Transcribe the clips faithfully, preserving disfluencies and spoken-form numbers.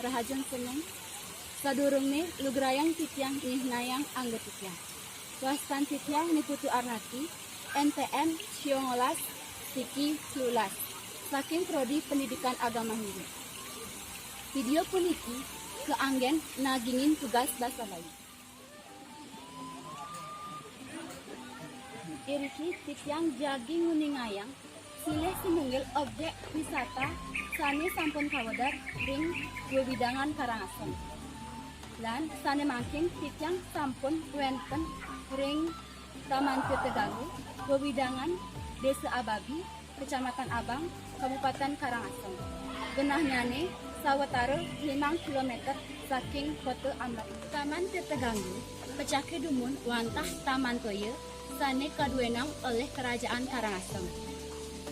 Rahajeng sengeng, sadurungne lugrayang titiang nyihnayang angga titiang. Wastan titiang Ni Putu Arnati, N T M siongolas, siki tlulas, saking Prodi Pendidikan Agama Hindu. Video puniki kaanggen nagingin tugas basa Bali. Iriki titiang jagi nguningayang silih sinunggil objek wisata sane sampun kawedar ring wewidangan Karangasem. Lan sane mangkin titiang sampun wenten ring Taman Tirta Gangga, wewidangan Desa Ababi, Kecamatan Abang, Kabupaten Karangasem. Genahnyane sawatara limang kilometer saking Kota Amlapuri. Taman Tirta Gangga pecake dumun wantah taman toya sane kaduenang olih Kerajaan Karangasem.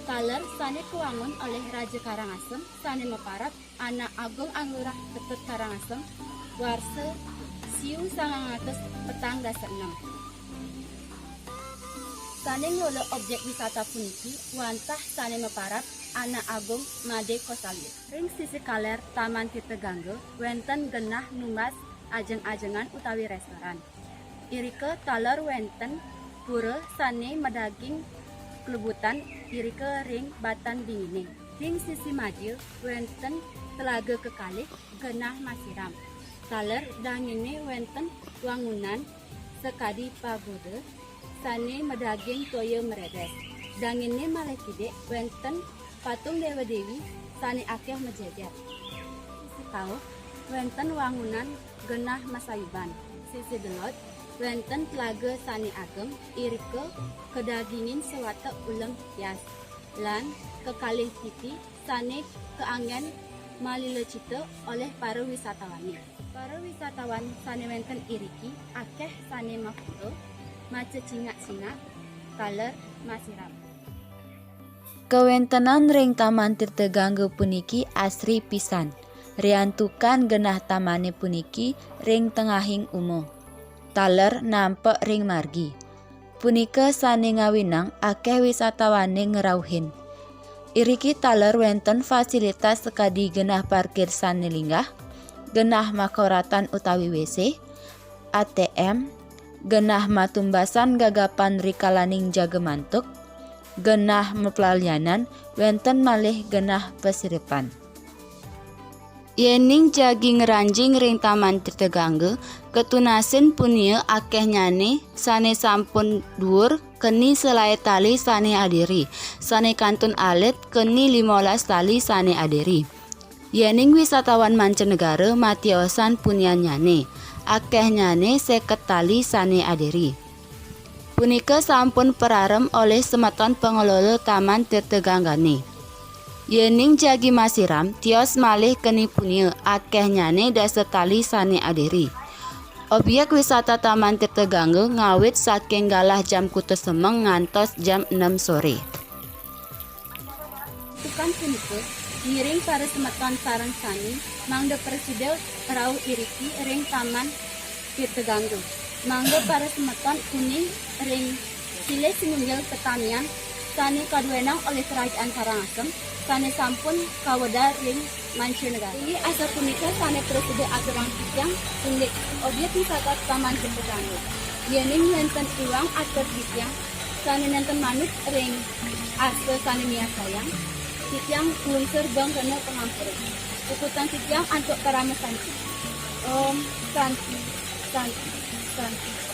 Taler sane kawangun olih Raja Karangasem sane maparat Anak Agung Anglurah Ketut Karangasem, warsa siu sangang atus petang dasa enem. Sane ngelola objek wisata puniki wantah sane maparat Anak Agung Made Kosalya. Ring sisi kaler Taman Tirta Gangga wenten genah numbas ajeng-ajengan utawi restoran. Irika taler wenten pura sane madaging klebutan irika ring batan dingine. Ring sisi madia wenten telaga kekalih genah masiram. Taler dangine wenten wangunan sakadi pagoda sane madaging toya meredes. Dangine malih kidik wenten patung dewa-dewi sane akeh majejer. Sisi kauh wenten wangunan genah masayuban. Sisi delod wenten telaga sane ageng irika kadagingin sawatek uleng hias. Lan kekalih titi sane kaanggen malila cita olih para wisatawan. Para wisatawan sane wenten iriki akeh sane mafoto, maca cingak-cingak, taler masiram. Kawentenan ring Taman Tirta Gangga puniki asri pisan. Riantukan genah tamane puniki ring tengahing uma. Taler nampek ring margi. Punika sane ngawinang akeh wisatawane ngrauhin. Iriki taler wenten fasilitas sakadi genah parkir sane linggah, genah makoratan utawi W C, A T M, genah matumbasan gagapan rikalaning jaga mantuk, genah maplalianan, wenten malih genah pasiripan. Yening jagi ngranjing ring Taman Tirta Gangga, katunasin punia akehnyane sane sampun duur keni selae tali sane adiri, sane kantun alit keni limolas tali sane adiri. Yening wisatawan mancanegara matiosan puniannyane, akehnyane seket tali sane adiri. Punika sampun pararem olih semeton pangelola Taman Tirta Ganggane. Yening jagi masiram, tios malih keni punia, akehnyane dasa tali sane adiri. Objek wisata Taman Tirta Gangga ngawit saking galah jam kutus semeng ngantos jam enem sore. Tukang punika ngiring para semeton sareng sami mangda prasida rauh iriki ring Taman Tirta Gangga. Mangda para semeton uning ring silih sinunggil tetamian sane kaduenang olih Kerajaan Karangasem sane sampun kawedar ring mancanegara. Inggih asapunika sane prasida aturang titiang indik objek wisata Taman Tirta Gangga. Yening wenten iwang atur titiang sane nenten manut ring arsa sane miarsayang, titiang nglungsur beng rena pangampura. Puputang titiang antuk parama santi. Om Santi, Santi, Santi.